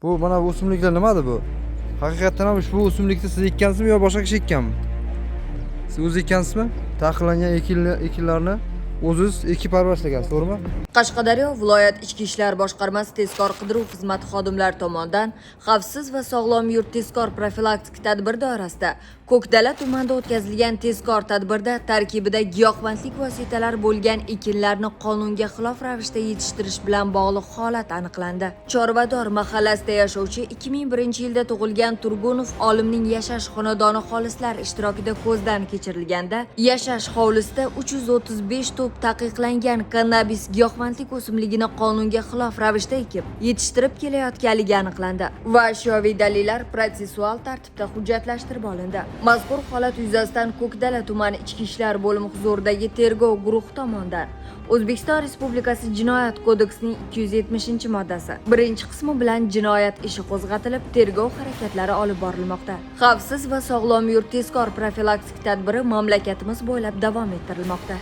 Bu mana bu o'simliklar nimadi bu? Haqiqatdan ham ushbu o'simlikni siz ekkansizmi yo boshqa kishi ekkanmi? Siz o'zi ekkansizmi? Taqiqlangan ekinlarni o'ziz ekib parvarishlagansiz, to'g'rimi? Qashqadaryo viloyat Ichki ishlar boshqarmasi tezkor qidiruv xizmati xodimlari tomonidan "Xavfsiz va sog'lom yurt" tezkor profilaktik tadbir doirasida Ko'kdala tumanida o'tkazilgan tezkor tadbirda tarkibida giyohvandlik vositalari bo'lgan ekinlarni qonunga xilof ravishda yetishtirish bilan bog'liq holat aniqlandi. Chorvador mahallasida yashovchi 2001-yilda tug'ilgan Turgunov olimning yashash xonadoni xolislar ishtirokida ko'zdan kechirilganda, yashash hovlisida 335 tup taqiqlangan kannabis giyohvandlik o'simligini qonunga xilof ravishda ekib, yetishtirib kelayotganligi aniqlandi va ashyoviy dalillar protsessual tartibda hujjatlashtirib olindi. Mazkur holat yuzasidan Ko'kdala tumani Ichki ishlar bo'limi huzuridagi tergov guruhi tomonidan O'zbekiston Respublikasi Jinoyat kodeksining 270-moddasi birinchi qismi bilan jinoyat ishi qo'zg'atilib, tergov harakatlari olib borilmoqda. "Xavfsiz va sog'lom yurt" tezkor profilaktik tadbiri mamlakatimiz bo'ylab davom ettirilmoqda.